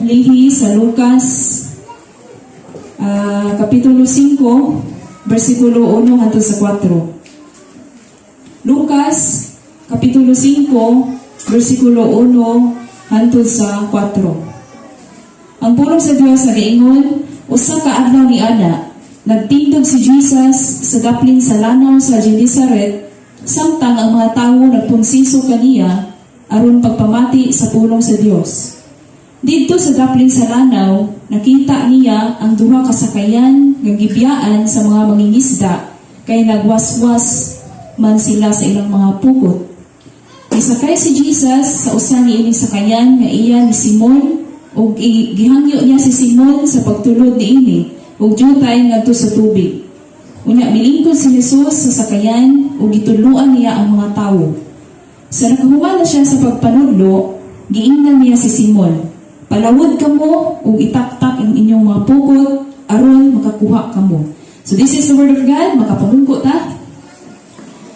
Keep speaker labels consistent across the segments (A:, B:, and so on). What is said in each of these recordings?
A: Lihi sa Lucas Kapitulo 5, versikulo 1 hangtod sa 4. Lucas, Kapitulo 5, versikulo 1 hangtod sa 4. Ang pulong sa Dios nagaingon, usa ka adlaw ni ana, nagtindog si Jesus sa daplin sa lanaw sa Genesaret, samtang ang mga tawo nagpunsiso kaniya aron pagpamati sa pulong sa Dios. Didto sa daplin sa lanaw, nakita niya ang duha ka sakayan nga gibiyaan sa mga mangingisda kay nagwaswas man sila sa ilang mga pukot. Nisakay si Jesus sa usa niining sakayan nga iya ni Simon ug gihangyo niya si Simon sa pagtulod niini ug dyutay ngadto sa tubig. Unya milingkod si Jesus sa sakayan ug gitudloan niya ang mga tawo. Sa nakahuman na siya sa pagpanudlo, giingnan niya si Simon, "Palawod kamo ug itaktak ang inyong mga pukot aron makakuha kamo." So this is the word of God, makapamungko ta.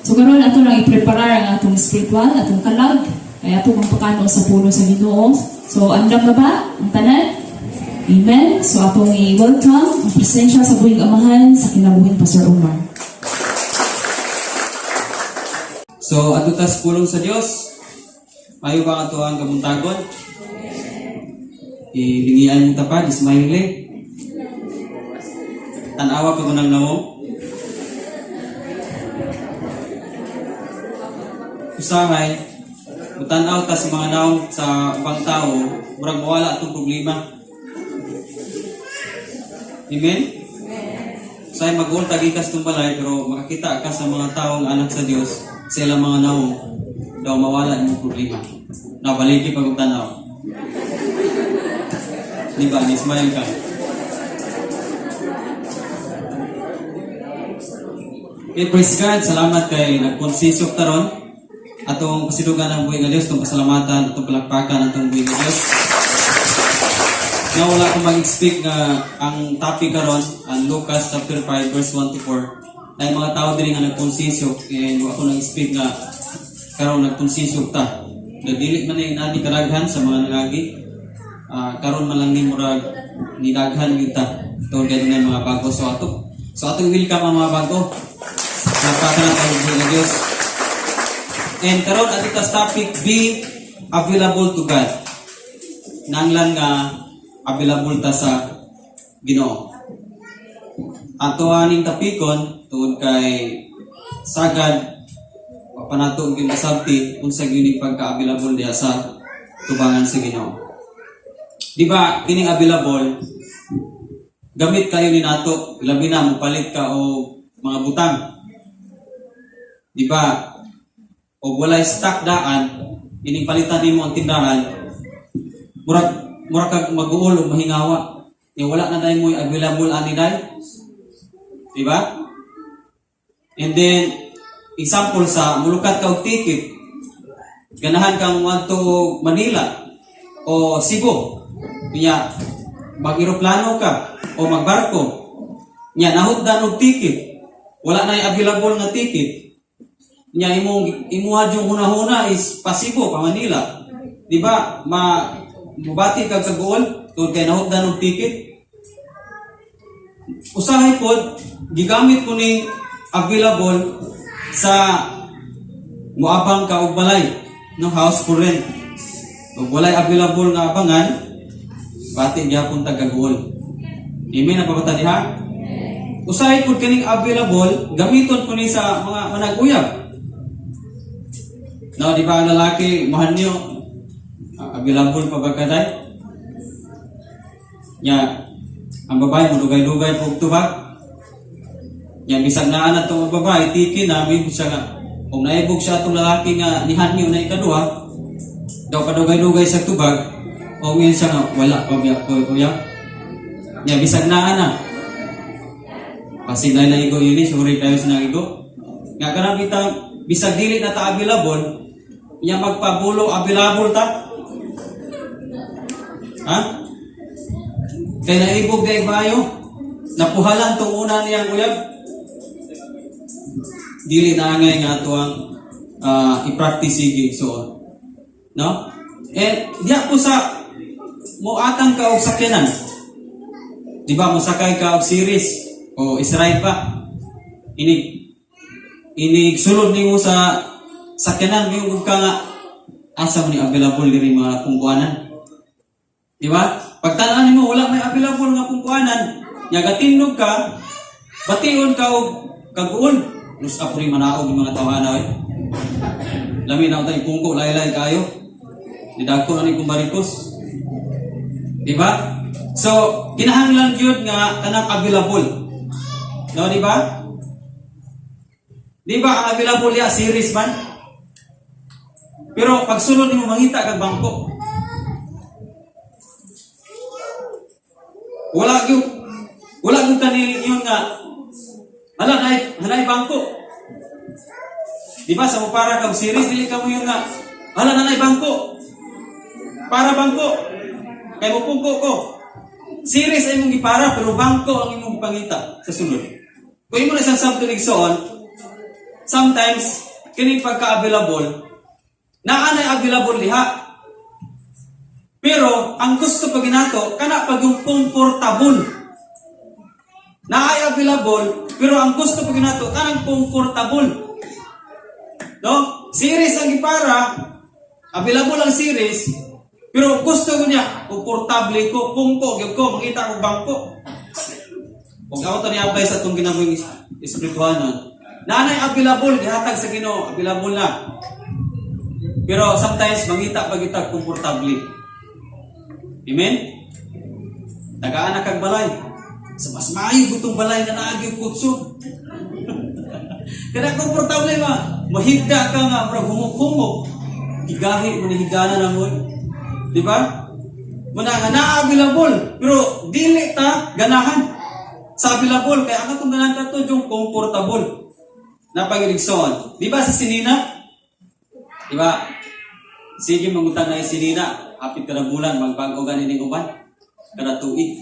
A: So karon ato nang ipreparar ang atong spiritual, atong kalag, kay ato kang pakano sa pulong sa Ginoo. So andam na ba ang tanan? Amen. So atong i-welcome ang presensya sa buhing Amahan sa kinabuhing Pastor Omar.
B: So, adto tas pulong sa Dios. Mayo ba ato ang kabuntagon? Ilingian mo tapad, smiley. Tanawa pa ko ng nawong. Usahay, mutanaw ta sa mga nawong sa ubang tao, murag mawala atong problema. Amen? Usahay mag-uol tagikas tong balay, pero makakita ka sa mga taong anak sa Dios, sa ilang mga nawong, daw mawala imong problema. Nabaliki pag tanaw. Di ba? Ni-smile ka. Okay, praise God. Salamat kay nagkonsisok taron. Atong pasidugan ang buhi nga Dios, atong pasalamatan, atong palakpakan atong buhi nga Dios. Nga wala ko mag-expect nga ang topic karon ang Lucas chapter 5 verse 1 to 4. Ay mga tao diri nga nagkonsisok and wa ko nag-expect nga karon nagkonsisok ta. Dili man ni nani karaghan sa mga nangagi. Karon man lang ni murag nidaghan gyud ta. Tungod kay dunay mga bago, so atong welcome ang mga bago. Palakpakan nato ang buhi nga Dios. And karon ato tas topic, be available to God. Nanglan nga available ta sa Ginoo. Ato aning topikon tungod kay sagad wa pa nato gyud masabti unsa gyud ning pagka-available diha sa tubangan sa Ginoo. Di ba kining available gamit kayo ni nato, labi na mopalit ka og mga butang. Di ba? Og walay stock daan, ining palitan nimo ang tindahan, murag murag kag mag-uol og mahingawa. Ni wala na dai mo available ani dai. Di ba? And then example sa mulukat ka og ticket, ganahan kang moadto og Manila o Cebu. Nya mag-eroplano ka o magbarko. Nya nahutdan og ticket. Wala na available nga ticket. Nya imong imuha yung hunahuna is pa Cebu, pa Manila. Di ba? Ma mubati kag kaguol tungod kay nahutdan og ticket. Usahay pod gigamit ko ning available sa moabang ka og balay, no, house for rent. Ug walay available nga abangan, bati gyapon ta kaguol. Amen na pa diha? Usahay pod kaning available, gamiton ko ni sa mga manag-uyab. No, di ba ang lalaki mahanyo, available pa ba kaday? Nya, ang babae mo dugay-dugay po tubag. Nya bisag naa na tong babae, tiki na may siya nga kung naibog siya atong lalaki nga nihanyo na ikaduha, daw padugay-dugay sa tubag, o ngayon siya nga wala pa biya ko kuya. Nya bisag naa na. Pasig na igo yun, sorry kayo sa nagigo. Nga kanang bitang bisag dili na ta available, nya magpabulo available ta. Ha? Kay naibog kay bayo, napuhalan tong una niyang uyab. Dili na angay nga ato ang i-practice sige so. No? Eh, diya po sa Moatang ka og sakyanan. Di ba mosakay ka og series o Israel pa. Inig inig sulod nimo sa sakyanan, moingon ka nga, "Asa man ni available diri mga pungkuanan?" Di ba? Pagtan-aw nimo, wala may available nga pungkuanan. Nya gatindog ka, bation ka og kaguol. Nus ako rin manaog yung mga tawhana oy. Lami na tayo pungko, laylay kayo. Didagko na ni kong barikos. Di ba? So, kinahanglan gyud nga kanang available. No, di ba? Di ba ang available ya series man? Pero pagsulod nimo, mangita kag bangko. Wala gyud kani yun nga hala nay hanay bangko. Di ba sa para kag series, dili ka mo yun nga hala nanay bangko. Para bangko. Kay mo pungko ko. Series ay imong gipara pero bangko ang imong gipangita sa sulod. Kung imo na siyang sabto igsoon, sometimes kini pagka-available, naa nay available diha. Pero ang gusto pag ginato, kana pag yung comfortable. Naay available, pero ang gusto pag ginato, kanang comfortable. No? Series ang gipara, available ang series, pero gusto ko niya, komportable ko, pungko, gyud ko, mangita ko bangko. Kung ako to ni-apply sa itong ginabuhing espirituhanon, nanay available, gihatag sa Ginoo, available na. Pero sometimes, mangita pag kita komportable. Amen? Tagaan na kag balay. Sa mas maayo gutong balay na naagi og kutso. Kada komportable ma, mahigda ka nga, murag humok-humok. Higahi mo ni higana na mo. Di ba? Muna nga na available, pero dili ta ganahan sa available kay ang atong ganahan kato yung comfortable. Napagirigsoon. Di ba sa sinina? Di ba? Sige, mangutang na yung sinina, hapit kada bulan magbag-o gani ning uban kada tuig.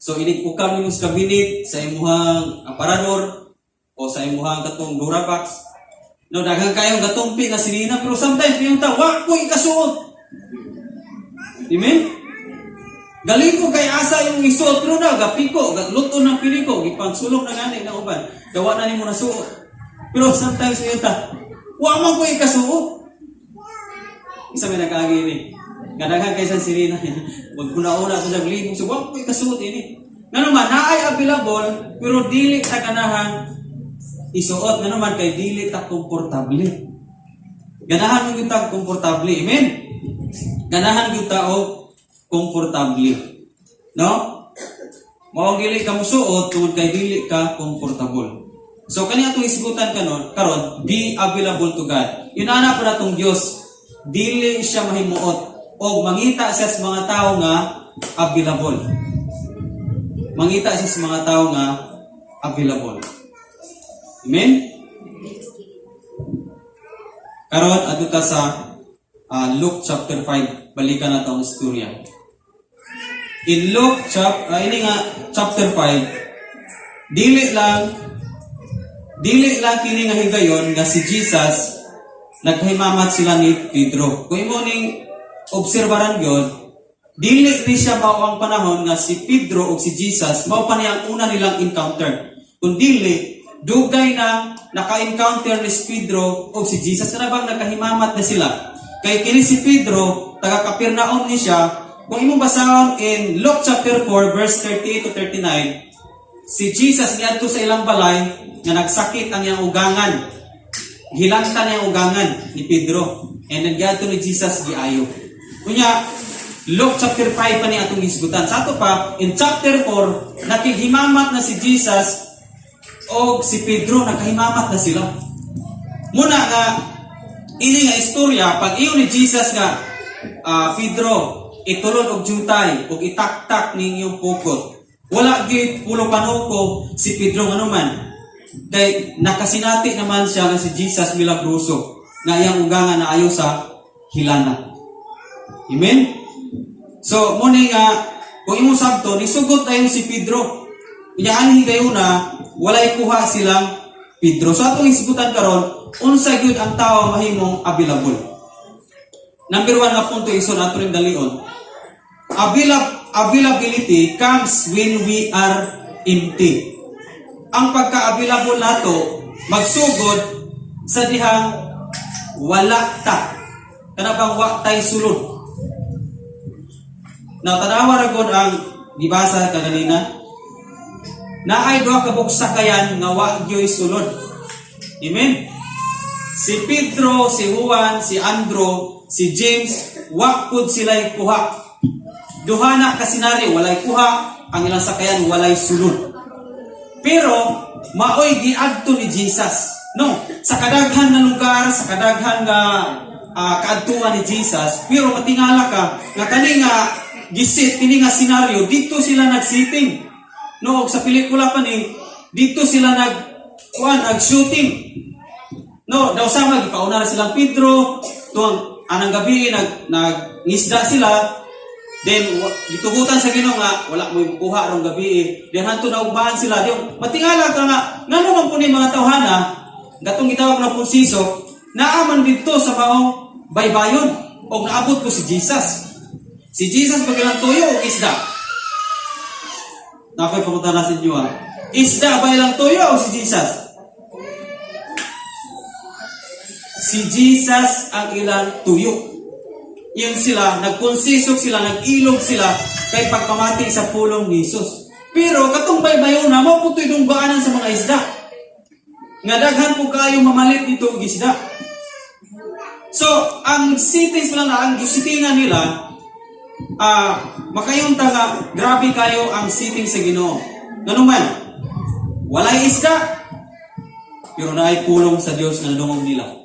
B: So inig ukam nimo sa cabinet, sa imuhang aparador o sa imuhang katong Durabox. No, daghan kayong gatumpi nga sinina, pero sometimes yung ta wa ko ikasuot. Amen? Galing ko kay asa yung isuot pero na gapiko, gagluto ng piliko, gipangsulok na gani na uban. Gawa na nimo nasuot. Pero sometimes yung ta wa man ko ikasuot. Isa may nag-agi ni. Nga daghan kay sa sinina. Maguna-una sa siyang libong, so wa ko ikasuot ini. Ngano man naay available pero dili ta ganahan isuot, ngano man kay dili ta komportable. Ganahan mo gyud ta komportable. Amen. Ganahan gyud ta og komportable. No? Mao dili ka musuot tungod kay dili ka comfortable. So kani atong isgutan kanon karon, be available to God. Inana pa natong Dios, dili siya mahimuot og mangita siya sa mga tao nga available. Mangita siya sa mga tao nga available. Amen? Karon adto ta sa Luke chapter 5, balikan nato ang istorya. In Luke chapter ini nga chapter 5, dili lang kini nga higayon nga si Jesus nagkahimamat sila ni Pedro. Kung imo ning obserbaran gyud, dili ni siya mao ang panahon nga si Pedro ug si Jesus mao pa niya ang una nilang encounter. Kung dili, dugay na naka-encounter ni si Pedro ug si Jesus na bang nagkahimamat na sila. Kay kini si Pedro, taga Capernaum ni siya. Kung imong basahon in Luke chapter 4 verse 38 to 39, si Jesus niadto sa ilang balay nga nagsakit ang iyang ugangan. Hilanta niya ang ugangan ni Pedro. And then giadto ni Jesus, giayo. Unya, Luke chapter 5 pa ni atong gisgutan. Sa ato pa, in chapter 4, nakighimamat na si Jesus o si Pedro, nagkahimamat na sila. Muna nga, ini nga istorya, pag iyo ni Jesus nga, "Pedro, itulod og jutay, og itaktak ninyong pukot." Wala gid pulo panuko si Pedro, nganuman kay nakasinati naman siya nga si Jesus milagroso, nga iyang ugangan na ayo sa hilana. Amen? So, muni nga, kung imong sabto, nisugot tayo si Pedro. Unya ani higayuna, walay kuha silang Pedro. So, atong isgutan karon, unsa gyud ang tao mahimong available. Number 1 nga punto, iso nato rin dalion. Availability comes when we are empty. Ang pagka-available nato magsugod sa dihang wala ta. Kana bang wa tay sulod. Now, tanawa ra gud ang gibasa kaganina. Naay duha ka buok sakayan nga wa gyoy sulod. Amen. Si Pedro, si Juan, si Andrew, si James, wa pud sila'y kuha. Duha na ka senaryo, walay kuha, ang ilang sakayan walay sulod. Pero maoy giadto ni Jesus. No, sa kadaghan nga lugar, sa kadaghan nga kaadtuan ni Jesus, pero matingala ka nga kani nga gisit kini nga senaryo dito sila nag-sitting. No, og sa pelikula pa ni dito sila nag kuan, nag-shooting. No, daw sama gipauna na silang Pedro, tuwang anang gabi nag nagngisda sila. Then gitugutan sa Ginoo nga wala mo kuha rong gabi. Then hanto na ugbahan sila. Di matingala ka nga ngano man po ni mga tawhana gatong gitawag na punsiso naa man didto sa maong baybayon og naabot ko si Jesus. Si Jesus ba ilang tuyo o isda? Nakoy pamunta na sa inyo ah. Isda ba ilang tuyo o si Jesus? Si Jesus ang ilang tuyo. Yun sila, nagkonsisok sila, nag-ilog sila kay pagpamati sa pulong ni Jesus. Pero katong baybayon na mao putoy dunggaanan sa mga isda. Nga daghan po kayo mamalit dito og isda. So, ang sittings lang na, ang gisitingan nila, makayunta nga, grabe kayo ang sitting sa Ginoo. Nganuman, walay isda, pero naay pulong sa Dios nga nadungog nila.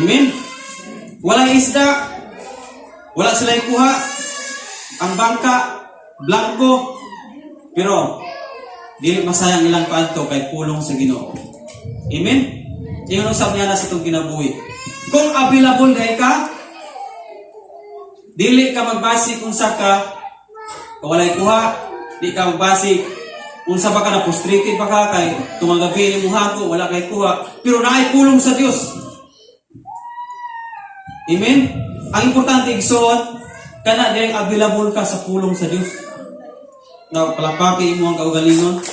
B: Amen? Walay isda, wala sila kuha, ang bangka, blanco, pero dili masayang ilang paadto kay pulong sa Ginoo. Amen? Ingon usab niya na sa itong kinabuhi. Kung available dahil ka, dili ka magbasi kung sa ka, kung walay kuha, di ka magbasi unsa ba ka na frustrated ba ka kay tungang gabi ni hago, wala kay kuha, pero naay pulong sa Dios. Amen? Ang importante, igsoon, kana diri available ka sa pulong sa Dios. Na palakpaki imo ang kaugalingon.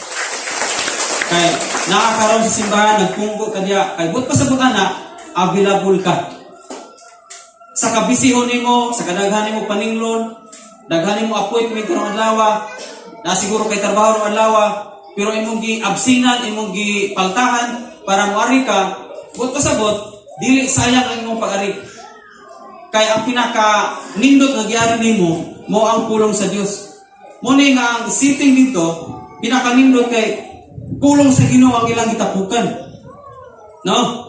B: Kay naa karon sa simbahan, nagpunggo ka diya, kay but pasabot ana, available ka. Sa kabisihon nimo, sa kadaghan nimo paninglon, daghan nimo appointment karong adlaw, na siguro kay trabaho karong adlaw, pero imong gi-absinan, imong gi-paltahan para moari ka, but pasabot, dili sayang ang imong pag-ari. Kay ang pinaka nindot nga giari nimo mo ang pulong sa Dios. Mo ni nga ang sitting dito, pinaka nindot kay pulong sa Ginoo ang ilang gitapukan. No?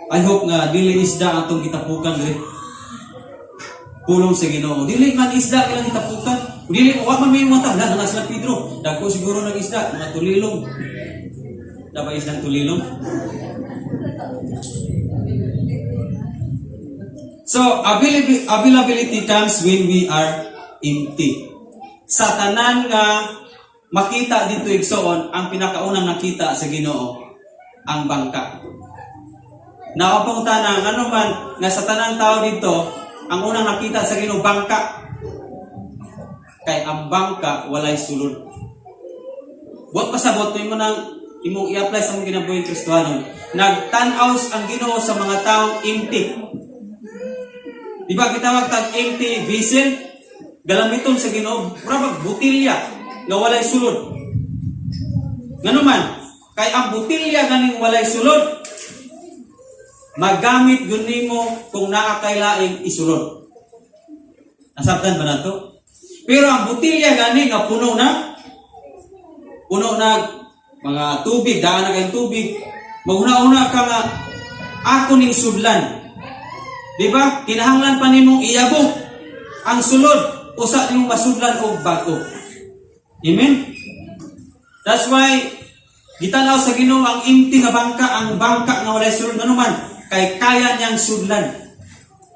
B: I hope nga dili isda ang atong gitapukan diri. Pulong sa Ginoo. Dili man isda ilang gitapukan. Dili wa man may mata na na sila Pedro. Dagko siguro nag isda, mga tulilong. Dapat isdang tulilong. So, availability comes when we are empty. Sa tanan nga makita dito igsoon, ang pinakaunang nakita sa Ginoo ang bangka. Naopong tanang ano man nga sa tanang tao dito, ang unang nakita sa Ginoo bangka. Kay ang bangka walay sulod. Buot pasabot mo nang imong i-apply sa mong kinabuhing Kristohanon. Nagtan-aw ang Ginoo sa mga taong empty. Di ba gitawag tag empty vessel? Galamiton sa Ginoo, mura bag botilya nga walay sulod. Nganuman, kay ang botilya ganing walay sulod, magamit gyud nimo kung naa kay laing isulod. Nasabtan ba nato? Pero ang botilya gani nga puno na mga tubig, daan na kayong tubig, maghuna-una ka nga ako ning sudlan. Di ba? Kinahanglan pa nimong iyabok ang sulod usa nimong masudlan og bag-o. Amen? That's why gitanaw sa Ginoo ang empty nga bangka, ang bangka nga walay sulod nganuman kay kaya niyang sudlan.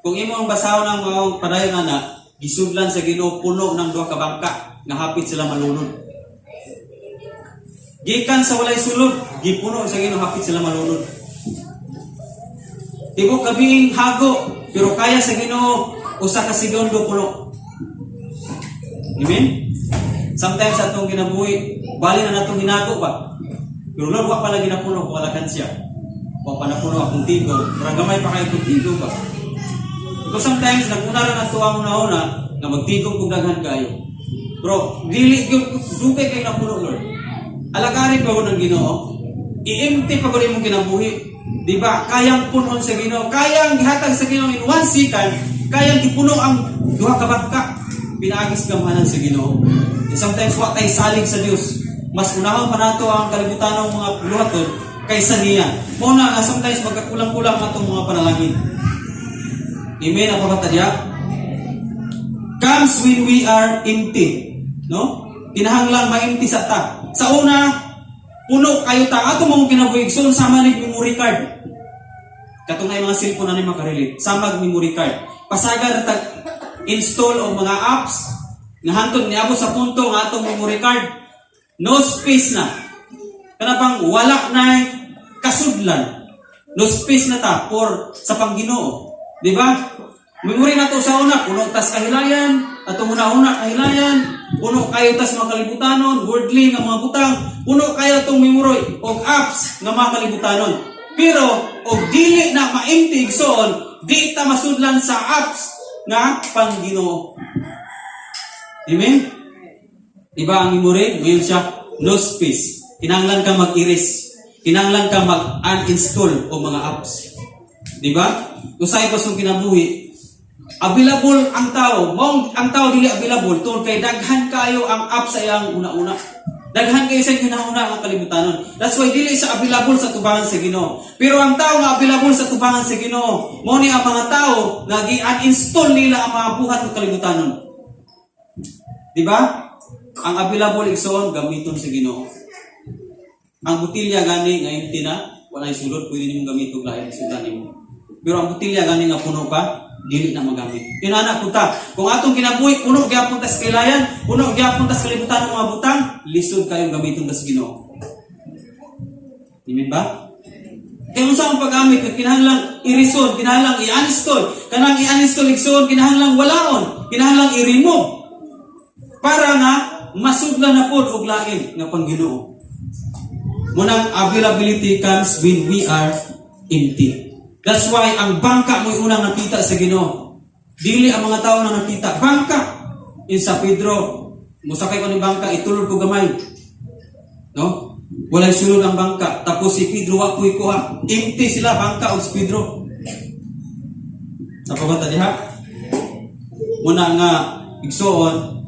B: Kung imo ang basahon ang mga padayon ana, gisudlan sa Ginoo puno ng duha ka bangka nga hapit sila malunod. Gikan sa walay sulod, gipuno sa Ginoo hapit sila malunod. Tibok gabing hago, pero kaya sa Ginoo usa ka segundo puno. Amen? Sometimes sa atong kinabuhi, bali na natong hinago ba? Pero Lord, wa pa lagi napuno ko alakansya. Wa pa napuno akong tigom. Murag gamay pa kayo kong tigom ba? Because sometimes, naguna ra nato ang una-una nga magtigom kung daghan kayo. Bro, dili gyud dugay kay napuno, Lord. Alagarin ba ko ng Ginoo? I-empty pa ko imong kinabuhi. Di ba? Kayang punon sa Ginoo, kayang gihatag sa Ginoo in 1 second, kayang gipuno ang duha ka bangka. Pinaagis gamhanan sa Ginoo. And sometimes wa tay salig sa Dios. Mas unahon pa nato ang kalibutan ng mga buhaton kaysa niya. Mao na nga sometimes magkakulang-kulang atong mga panalangin. Amen, ako ba tadya? Comes when we are empty. No? Kinahanglan ma-empty sa ta. Sa una, puno kayo ta. Ato mong kinabuhi, so sama ni memory card. Katong na yung mga cellphone na ni makarelate. Samag memory card. Pasagad tag install og mga apps nga hantod niabot sa punto nga atong memory card no space na. Kana bang wala na kasudlan. No space na ta for sa pangginoo. Di ba? Memory na to sa una, puno tas kahilayan, atong una-una kahilayan, puno kayo tas mga kalibutanon, worldly nga mga butang, puno kayo atong memory og apps nga mga kalibutanon. Pero og dili na ma-empty, igsoon, di ta masudlan sa apps nga pangginoo. Amen? Diba ang memory? Ngayon siya, no space. Kinahanglan ka mag-erase. Kinahanglan ka mag-uninstall o mga apps. Di ba? Usay pa sa kinabuhi, available ang tao. Mong ang tao dili available tungod kay daghan kayo ang apps sa iyang una-una. Daghan kayo sa iyang una ang kalibutanon. That's why dili sa available sa tubangan sa Ginoo. Pero ang tao nga available sa tubangan sa Ginoo, mao ni ang mga tao nga gi-uninstall nila ang mga buhat ng kalibutanon. Di ba? Ang available, igsoon, gamiton sa Ginoo. Ang botilya gani nga empty na, wala sulod, pwede nimong gamiton lain sulod nimo. Pero ang botilya gani nga puno pa, dili na magamit. Inana ko ta, kung atong kinabuhi puno gyapon tas kailayan, puno gyapon tas kalibutan ng mga butang, lisod kayong gamiton tas Ginoo. Amen ba? Kaya unsa ang paggamit, kinahanglang i-resolve, kinahanglang i-uninstall, kanang i-uninstall, igsoon, kinahanglang walaon, kinahanglang i-remove para nga masudlan na pod og lain nga pangginoo. Munang availability comes when we are empty. That's why ang bangka mo'y unang nakita sa Ginoo. Dili ang mga tao na nakita. Bangka. Insa Pedro, musakay ko ni bangka, itulod ko gamay. No? Walay sulod ang bangka. Tapos si Pedro wa po'y kuha. Empty sila bangka og si Pedro. Napabata diha? Muna nga igsoon,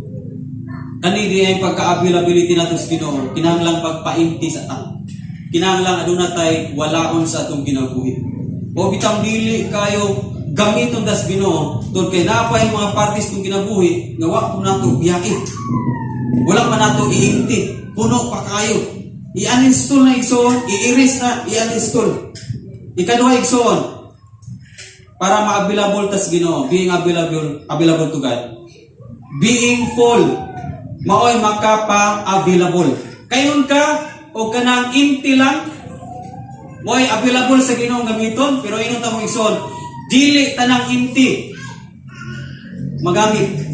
B: kani di ay pagka-availability nato sa Ginoo, kinahanglang pagpa-empty sa ta. Kinahanglang aduna tay walaon sa atong kinabuhi. O bitang dili kayo gamiton das Ginoo tungod kay napay mga parties tong kinabuhi nga wa po nato biyai. Wala pa nato i-empty, puno pa kayo. I-uninstall na, igsoon, i-erase na, i-uninstall. Ikaduha, igsoon, para ma-available tas Ginoo, being available available to God. Being full, maoy makapa-available. Kayon ka o kanang empty lang, maoy available sa Ginoo gamiton, pero ingon ta mo, igsoon, dili tanang empty magamit.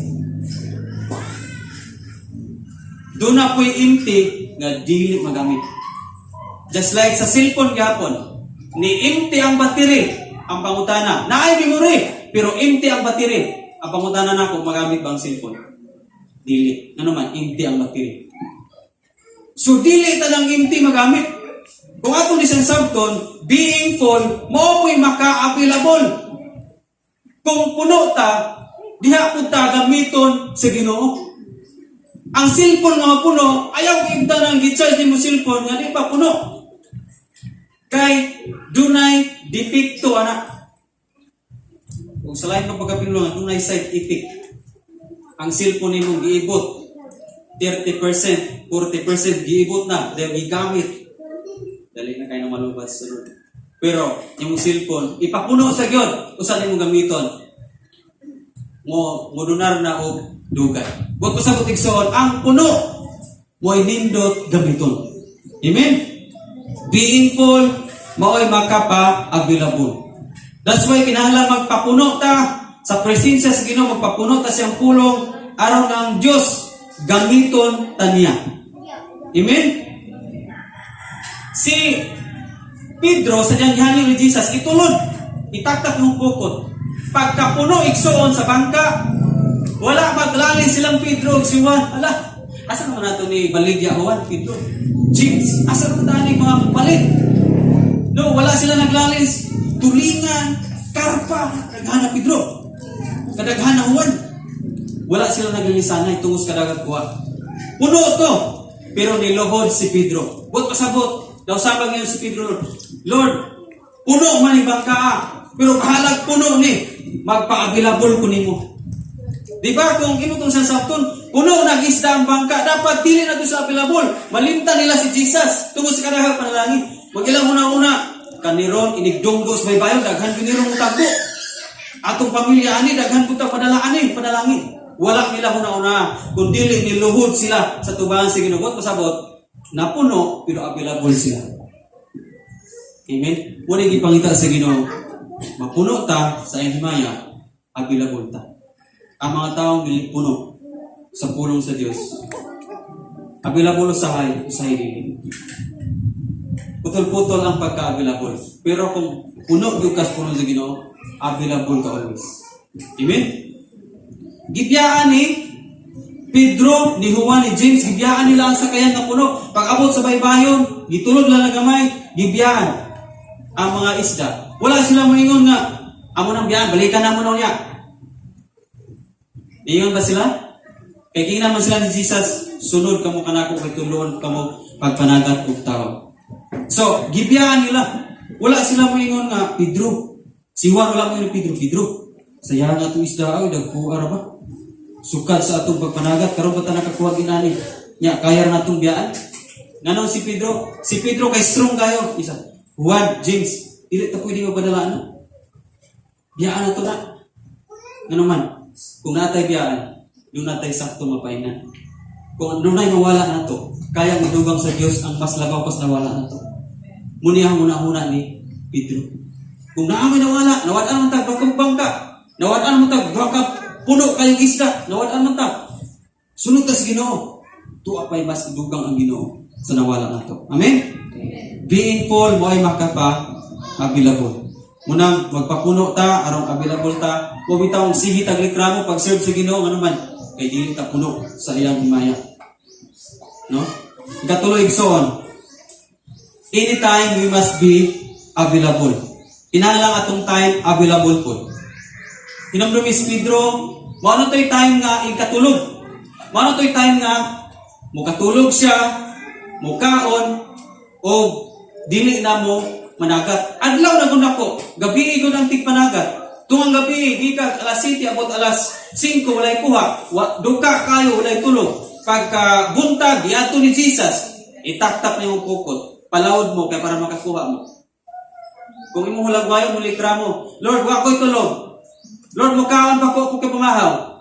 B: Doon na po'y empty nga dili magamit. Just like sa cellphone gyapon, ni empty ang battery, ang pangutana. Naay memory, pero empty ang battery. Ang pangutana na kung magamit ba ang cellphone? Dili. Ano man, empty ang battery. So dili tanang empty magamit. Kung atong isang sabton, being full, mao po'y maka-available. Kung puno ta, diha pud ta gamiton sa Ginoo. Ang cellphone nga puno, ayaw ibta nang gi-charge nimo cellphone nga di pa puno. Kay dunay depekto ana. Kung sa lain pa pagkapilo nga dunay side effect. Ang cellphone nimo giibot 30%, 40% giibot na dahil gigamit. Dali na kayo na malubat sa Lord. Pero imong cellphone ipapuno sa gyud usa nimo gamiton mo modunar na og dugay. Buot ko sa igsoon, ang puno mo'y nindot gamiton. Amen? Being full, mao'y makapa-available. That's why kinahanglan magpapuno ta sa presensya sa Ginoo, magpapuno ta siyang pulong. aron ang Dios gamiton ta niya. Amen? Si Pedro sa diyang ni Jesus itulod, itaktak ng pukot. Pagkapuno, igsuon, sa bangka, wala maglali silang Pedro ug si Juan. Ala, asa naman nato ni baligya, Juan, Pedro? James, asa naman tayo ni mga palit? No, wala sila naglalis. Tulingan, karpa, kadaghan Pedro. Kadaghan na Juan. Wala sila naglilisanay tungod sa kadaghang kuha. Puno to. Pero niluhod si Pedro. Buot pasabot. Daw sabag niya si Pedro, "Lord, Lord, puno man ang bangka. Ah. Pero bahalag puno ni. Magpa-available ko nimo." Di ba kung imo tong sasabton, puno nag isda ang bangka, dapat dili na to sa available. Malimtan nila si Jesus tungod sa kadaghang panalangin. Magilang una-una, kaniron inigdunggo sa baybayon, daghan binirong mutagbo. Atong pamilya ani daghan punta padala ani panalangin. Wala nila una-una, kun dili niluhod sila sa tubangan sa Ginoo. Pasabot, napuno pero available sila. Amen. Wala gipangita sa Ginoo. Mapuno ta sa iyang himaya, available ta. Ang mga taong dili puno sa pulong sa Dios, available usahay, usahay dili. Putol-putol ang pagka-available. Pero kung puno gyud ka sa pulong sa Ginoo, available ka always. Amen? Gibiyaan ni Pedro, ni Juan, ni James, gibiyaan nila ang sakayan nga puno. Pag abot sa baybayon, gitulod lang na gamay, gibiyaan ang mga isda. Wala sila moingon nga, "Amo nang biyaan, balikan na mo na niya." Ingon ba sila? Kay kingnan man sila ni Jesus, "Sunod kamo kanako kay tudloon kamo pagpanagat og tao." So, gibiyaan nila. Wala sila moingon nga, "Pedro." Si Juan wala moingon, "Pedro, Pedro. Sayang atong isda ay dagko ara ba? Sukad sa atong pagpanagat karon ba ta nakakuha ginani? Nya kaya ra natong biyaan." Ngano si Pedro? Si Pedro kay strong kayo. Isa. "Juan, James, dili ta pwede mapadala ano. Biyaan na to na." Ngano man, kung natay biyaan, doon natay sakto mapahinan. Kung dunay mawala nato, kaya idugang sa Dios ang mas labaw pas nawala nato. Muni ang una-una ni Pedro. Kung naa may nawala, nawad-an man tag bangka bangka, nawad-an man tag duha ka puno kayong isda, nawad-an man ta. Sunod ta sa Ginoo. Tuwa pa'y mas idugang ang Ginoo sa nawala nato. Amen? Being full mo ay makapa available. Munang magpapuno ta aron available ta. Wa bitaw sige tag reklamo pag serve sa Ginoo, ano man kay dili ta puno sa iyang himaya. No? Ikatulo, igsoon. Anytime we must be available. Kinahanglan atong time available po. Hinumdumi si Pedro, mao na to'y time nga ikatulog. Mao na to'y time nga mukatulog siya, mukaon, o dili na mo managat. Adlaw na gud ako, gabi gud ang tigpanagat. Tungang gabi, gikan alas 7 abot alas 5 walay kuha. Wa, duka kayo, walay tulog. Pagka buntag, giadto ni Jesus, itaktak nimo pukot. Palawod mo kay para makakuha mo. Kung imo hulagwayon, muli kramo. "Lord, wa ko'y tulog. Lord, mukaon pa ko kay pamahaw.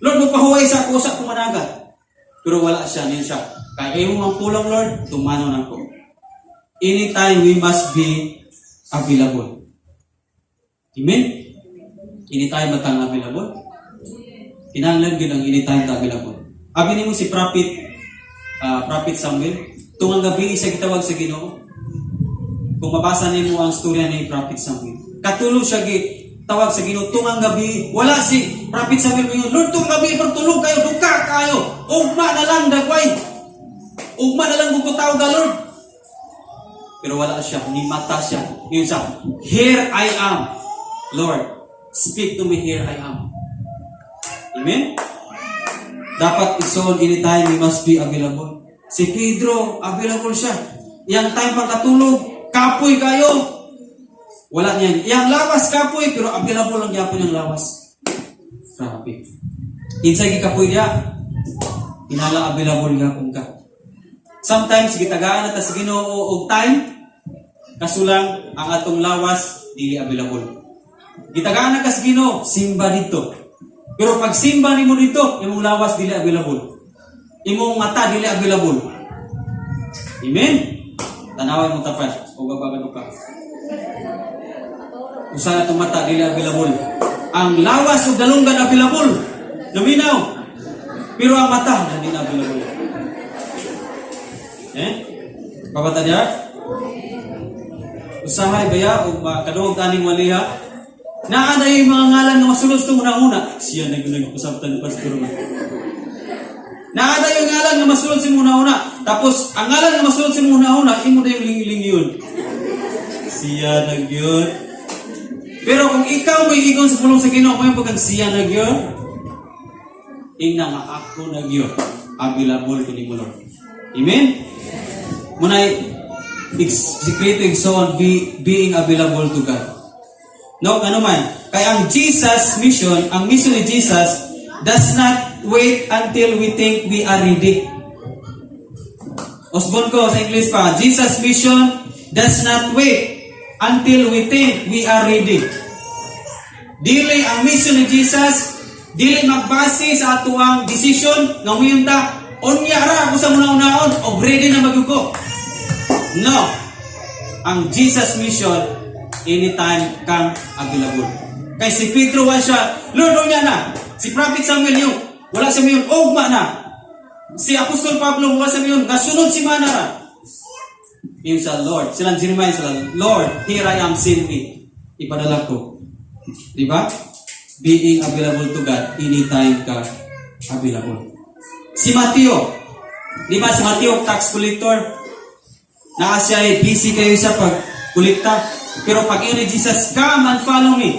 B: Lord, mo pahuway sa ako sa kumanagat." Pero wala siya, niya siya. "Kay imo mang pulong, Lord, tumano na ko." Anytime we must be available. Amen? Anytime ba tang available? Kinahanglan gyud ang anytime ta available. Abi nimo si Prophet Samuel, tungang gabi siya gitawag sa Ginoo. Kung mabasa nimo ang storya ni Prophet Samuel, katulog siya gi tawag sa Ginoo tungang gabi. Wala si Prophet Samuel moingon, "Lord, tungang gabi tulog kayo, duka kayo. Ugma na lang dagway. Ugma na lang kung tawag ka, Lord." Pero wala siya, ni mata siya. Yun siya, "Here I am. Lord, speak to me, here I am." Amen? Dapat, igsoon, anytime we must be available. Si Pedro, available siya. Yang time pagkatulog, kapoy kayo. Wala niyan. Yang lawas kapoy, pero available lang gyapon yung lawas. Grabe. Kinsay gikapoy diya, kinahanglan available gyapon ka. Sometimes gitagaan na ta sa Ginoo og time, kaso lang ang atong lawas dili available. Gitagaan na ka sa Ginoo, simba dito. Pero pag simba nimo dito, imong lawas dili available. Imong mata dili available. Amen? Tanaway mo tapat o gabagano ka. Usa na itong mata dili available. Ang lawas ug dalunggan available. Naminaw. Pero ang mata, hindi na available. Eh? Pabata niya? Usahay ba ya o makadungog aning waliha? Naa na yung mga ngalan nga masulod sa una-una. Siya na yung nagpasabtan ni Pastor ba? Naa na yung ngalan nga masulod sa una-una. Tapos, ang ngalan nga masulod sa una-una, imo na yung ling-ling yun. Siya na yun. Pero kung ikaw may ingon sa pulong sa Ginoo, may pagkang siya na yun, ingna nga ako na gyud, available ko nimo, Lord. Amen? Munay sikreto, igsoon, being available to God. No, ano man? Kaya ang Jesus mission, ang mission ni Jesus does not wait until we think we are ready. Usbon ko sa English pa, Jesus mission does not wait until we think we are ready. Dili ang mission ni Jesus, dili magbase sa atuang decision nga muyon ta, unya ra ako sa una-unaon og ready na magyuko. No. Ang Jesus mission, anytime kang available. Kay si Pedro wa siya, "Lord, unya na." Si Prophet Samuel yung, wala siya mayon, ugma na. Si Apostol Pablo wala siya mayon, gasunod si mana ra. Yun sa Lord. Silang Jeremiah sila, "Lord, here I am, send me." Ipadala ko. Di ba? Being available to God, anytime ka available. Si Mateo, di ba si Mateo, tax collector? Naa siya ay busy kayo sa pagkolekta. Pero pag yun ni Jesus, "Come and follow me."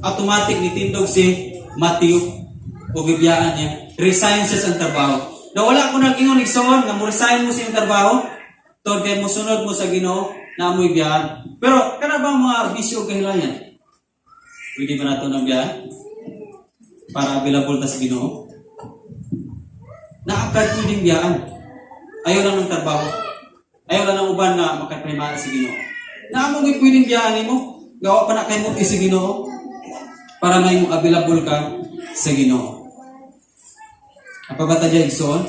B: Automatic nitindog si Mateo. O gibiyaan niya. Resign siya sa trabaho. Na wala ko nag-ingon, igsoon, nga mo resign mo sa iyong trabaho, tungod kay mosunod mo sa Ginoo, na amoy biyaan. Pero kana bang mga bisyo o kahilayan? Pwede ba nato ng biyaan? Para available ta sa Ginoo? Naagad pwedeng biyaan. Ayaw lang ng trabaho. Ayaw lang ng uban nga makaprimara sa Ginoo. Naa mo pwedeng biyaan nimo. Gawa pa na kay mo sa Ginoo para may mo available ka sa Ginoo. Apa ba ta diya, igsoon?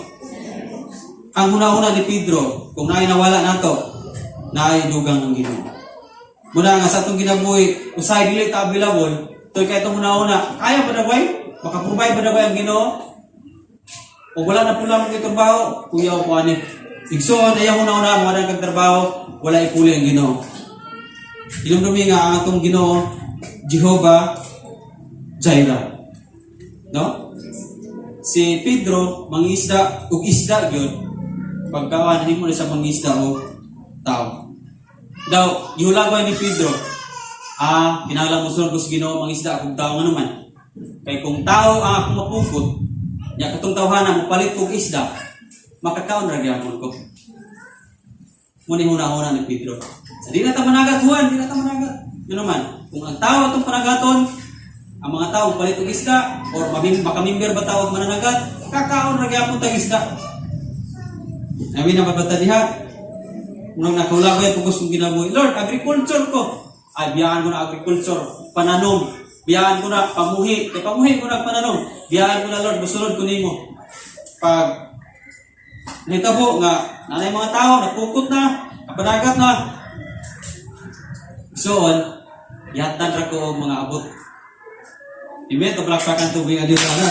B: Ang una-una ni Pedro, kung naay nawala nato, naay dugang ang Ginoo. Muna nga sa atong kinabuhi, usahay dili ta available, toy kay itong una-una, kaya pa na bay? Maka-provide ba na bay ang Ginoo? O wala na pula mong trabaho, kuya ko ani. Igsoon, ayaw una-una, mga kag trabaho, wala ipuli ang Ginoo. Hinumdumi nga ang atong Ginoo, Jehovah Jireh. No? Si Pedro, mangisda, ug isda gyud, pagkawan himo na sa mangisda og tao. Daw, gihulagway ni Pedro, kinahanglan mosunod ko sa Ginoo, mangisda akong tao, nga naman. Kay kung tao ang akong mapukot, nya katong tawhana mopalit kog isda, makakaon ra gyapon ko. Muna huna-huna ni Pedro. Sa di na ta managat, Juan, di na ta managat. Yun naman, kung ang tao atong panagaton, ang mga tao palit og isda, or makamimber ba tao og mananagat, kakaon ra gyapon tag isda. Amin na mabata diha. Unang nakahulagay po ko sa kinabuhi. "Lord, agriculture ko. Ay, biyaan ko na agriculture. Pananom. Biyaan ko na pamuhi. Kay pamuhi ko na pananom. Biyaan ko na, Lord, musunod ko nimo." Pag nahitabo nga, nanay mga tao, napukot na, kapanagat na. So on, yatan ra ko og mga abot. Amen, to palakpakan tubig nga Dios ana.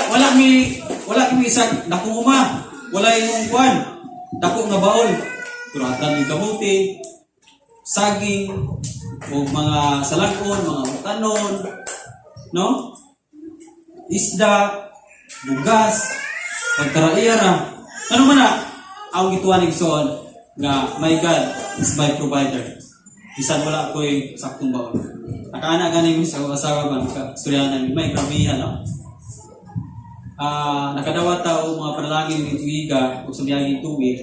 B: Wala mi isang dakong uma. Wala imong kuan. Dako nga baol. Pero hatan mi kamuti, saging, o mga salagon, mga utanon, no? Isda, bugas, pagkaraiya ra. Ano man na? Ang gituan igsoon nga my God is my provider. Bisan wala ko'y saktong baon. Nakaana gani mi sa asawa ba, naka istoryahan namin, may grabihan, no? Nakadawat ta og mga panalangin ni tuiga o sa miyaging tuig,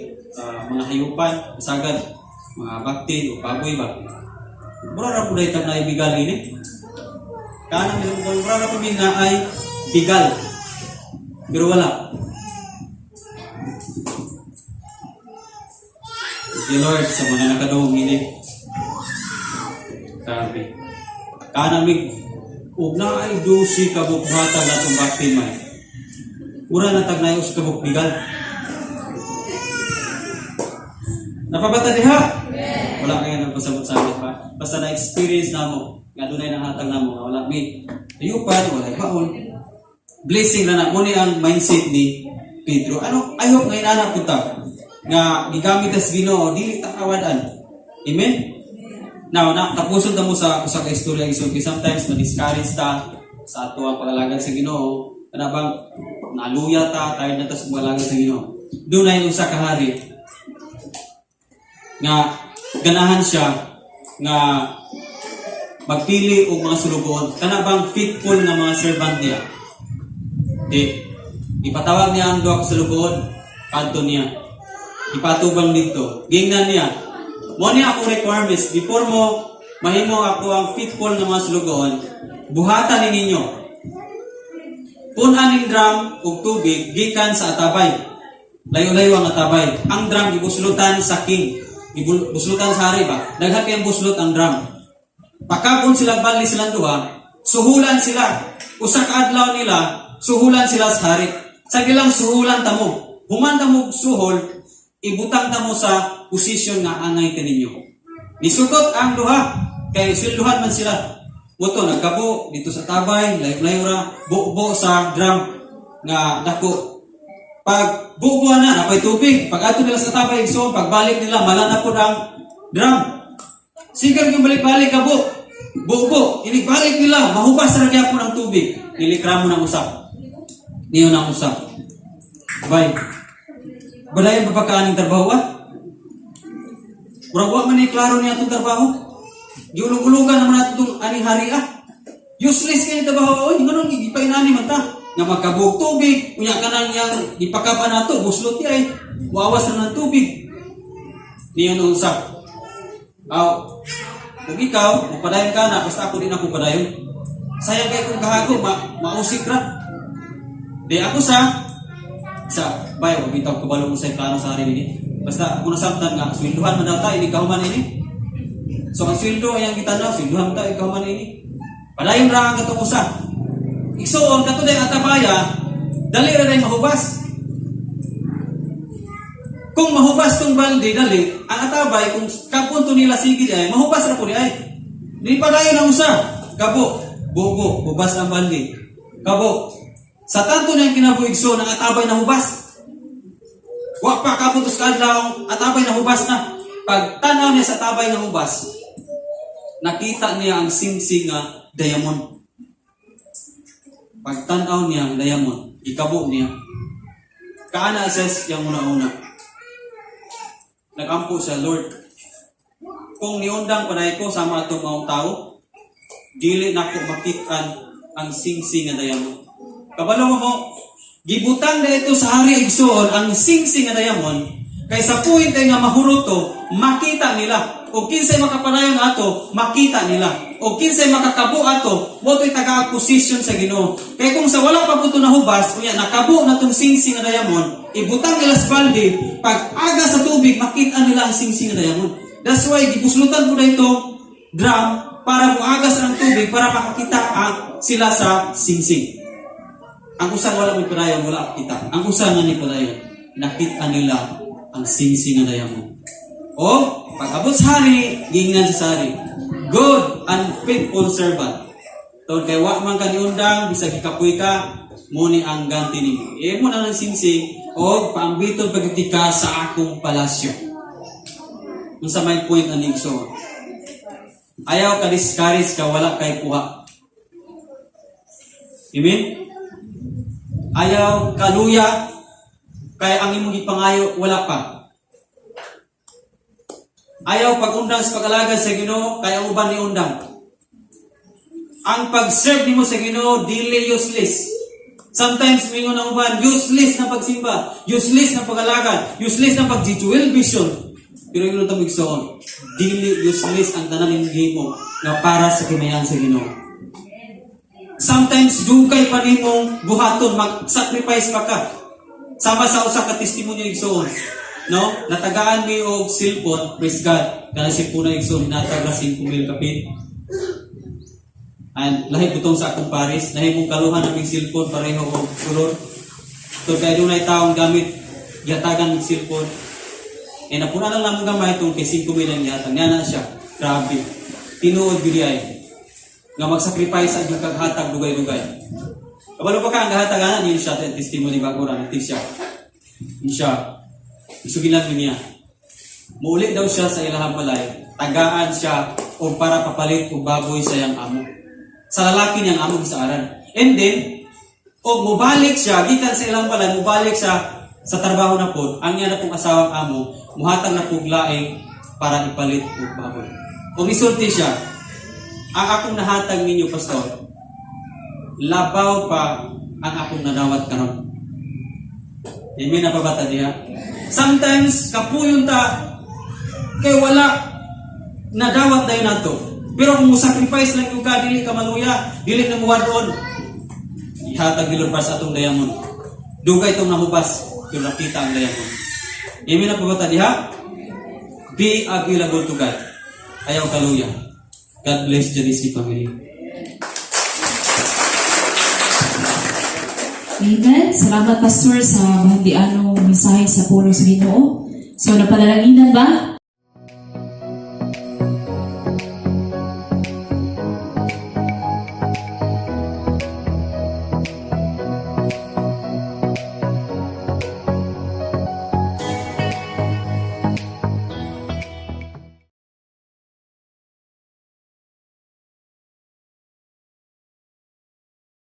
B: mga hayupan, sagad, mga bakti o baboy ba. Mura ra pud tag naay bigal ini. Kanang mura ra pud nga ay bigal. Pero wala. Thank you, Lord, sa mga nakadungog ini. Grabe. Kanang mig ug naay 12 ka bukbata na itong bakti may. Mura na tag naay usa ka bigal. Napabata diha? Wala kaya nagpasabot sa amin pa. Basta na-experience namo nga dunay nanghatag namo nga wala mi. Ayupan, walay baon. Blessing na na mo ni ang mindset ni Pedro. Ano, I hope ngayon anak ko ta nga gigamit tas Ginoo, dili ta kawadan. Amen. Now, na tapuson ta mo sa usa ka istorya, igsoon, kay sometimes ma-discourage ta sa ato ang pag-alagad sa Ginoo. Kana bang naluya ta, tayo na ta sa pag-alagad sa Ginoo. Dunay usa ka hari nga ganahan siya nga magpili og mga sulugoon, kana bang faithful nga mga servant niya. Di ipatawag niya ang duha ka sulugoon kadto niya. Ipatubang dito. Gingnan niya, "Mo ni akong requirements before mo mahimo ako ang faithful nga mga sulugoon. Buhatan ni ninyo. Punan ning drum og tubig gikan sa atabay." Layo-layo ang atabay. Ang drum gibuslutan sa king. Gibuslutan sa hari ba? Daghan kayong buslot ang drum. Pakabon sila baldi silang duha, suhulan sila. Usa ka adlaw nila, suhulan sila sa hari. Sa ilang suhulan tamo. Human tamo suhol, ibutang tamo sa posisyon nga angay kaninyo. Nisugot ang duha, kay swelduhan man sila. Muto nagkabo dito sa tabay, layo-layo ra, bubo sa drum nga dako. Pag bubo na, napay tubig. Pag ato nila sa tabay, so pagbalik nila, mala na pud ang drum. Sigang yung balik-balik kabo. Bubo, inigbalik nila, mahubas ra gyapon ang tubig. Nilikramo ng usap. Niyo ng usap. "Bay, balayan pa pagkaaning trabaho ah? Murag wa man ni klaro niya itong trabaho. Giulog-ulugan naman nato itong aning hari ah. Useless kay trabaho oy, nganong gipainani man ta? Nga magkabog tubig, unya kanang yang gipakapa nato, buslot di ay. Muawas na ng tubig." Niyo nung usap. "Aw, kung ikaw, mupadayon ka na, basta ako di na ko padayon. Sayang kay kung kahago, mausik ra." Di ako sa bayo, bitaw kabalo mo sa plano sa hari ini. Basta ako nasabtan nga, swelduhan man daw ta, ini kahuman ini. So ang sweldo ay ang gitanaw, swelduhan ta, ikahuman ini. Padayon ra ang katong usa. Igsuon, kato day atabaya, dali ra day mahubas. Kung mahubas tong balde, dali, ang atabay, kung kapunto nila sige ay, mahubas ra po di ay. Di pa dayon ang usa. Kabo, bubo, hubas ang balde. Kabo. Sa tanto na yung kinabuhi, igsoon, ang atabay na hubas. Wa pa kapunto sa kadlaw, atabay na hubas na. Pag tanaw niya sa atabay nga hubas, nakita niya ang singsing nga diamond. Pag tanaw niya ang diamond, ikabo niya. Kaana says yung una-una. Nagampo siya, "Lord, kung niundang panay ko sama atong mga tao, dili nako makitaan ang singsing nga diamond." Kabalo mo mo, gibutang na ito sa hari, igsoon, ang singsing nga diamond, kay sa point ay nga mahurot to, makita nila. O kinsay makapadayon ato, makita nila. O kinsay makakabo ato, mo to'y taga position sa Ginoo. Kay kung sa wala pa po ito nahubas, unya nakabo na tong singsing nga diamond, ibutang nila sa balde, pag aga sa tubig, makita nila ang singsing nga diamond. That's why gibuslutan ko na ito drum para muagas ang tubig para makakita ang sila sa singsing. Ang usa wala mo padayon, wala kita. Ang usa nga ni padayon, nakita nila ang singsing nga diamond. O, pag abot sa hari, giingnan sa hari, "Good and faithful servant. Tungod kay wa man ka niundang, bisag gikapoy ka, mo ni ang ganti nimo. Imo na lang singsing, o paambiton pagiti ka sa akong palasyo." Unsa may point ani, igsoon? Ayaw ka discourage ka wala kay kuha. Amen? Ayaw kaluya kay ang imong gipangayo wala pa. Ayaw pag-undang sa pag-alagad sa Ginoo kay ang uban ni undang. Ang pag-serve nimo sa Ginoo dili useless. Sometimes mingon ang uban, useless na pagsimba, useless na pag-alagad, useless na pag-jewel vision. Pero ingon ta, igsoon, dili useless ang tanan nimong gihimo nga para sa kimayan sa Ginoo. Sometimes dugay pa nimong buhaton, mag-sacrifice pa ka. Sama sa usa ka testimonyo, igsoon. No? Natagaan mi og cellphone, praise God. Kana cellphone na, igsoon, hinatag ra 5,000 kapit. And lahi butong sa akong paris, nahimong kaluhan naming cellphone pareho og kolor. So kay dunay taong gamit gihatagan og cellphone. Eh napuna lang namo gamay tong kay 5,000 ang gihatag. Nga na siya. Grabe. Tinuod gyud ay. Nga magsacrifice ang kag hatag dugay-dugay. Kabalo pa ka ang gahatag ana niyo siya testimony bago ra natig siya. Ni siya isugilan niya. Muuli daw siya sa ilahang balay, tagaan siya o para papalit og baboy sa iyang amo. Sa lalaki niyang amo gisaaran. And then, o mubalik siya, gikan sa ilang balay, mubalik siya sa trabaho na po, ang iya na pong asawang amo, muhatag na pong laing para ipalit og baboy. Kung isulti siya, "Ang akong nahatag ninyo, pastor, labaw pa ang akong nadawat karon." Amen na pa ba ta diha? Sometimes, kapuyon ta, kay wala nadawat dayon nato. Pero kung mo sacrifice lang yung ka, dili ka maluya, dili na muwadon. Ihatag ni Lord para sa atong diamond. Dugay itong nahubas, pero nakita ang diamond. Amen na po ba ta diha? Be available to God. Ayaw kaluya. God bless Janice family.
A: Amen. Salamat, Pastor, sa mahandianong mensahe sa pulong sa Ginoo. So, napanalanginan ba?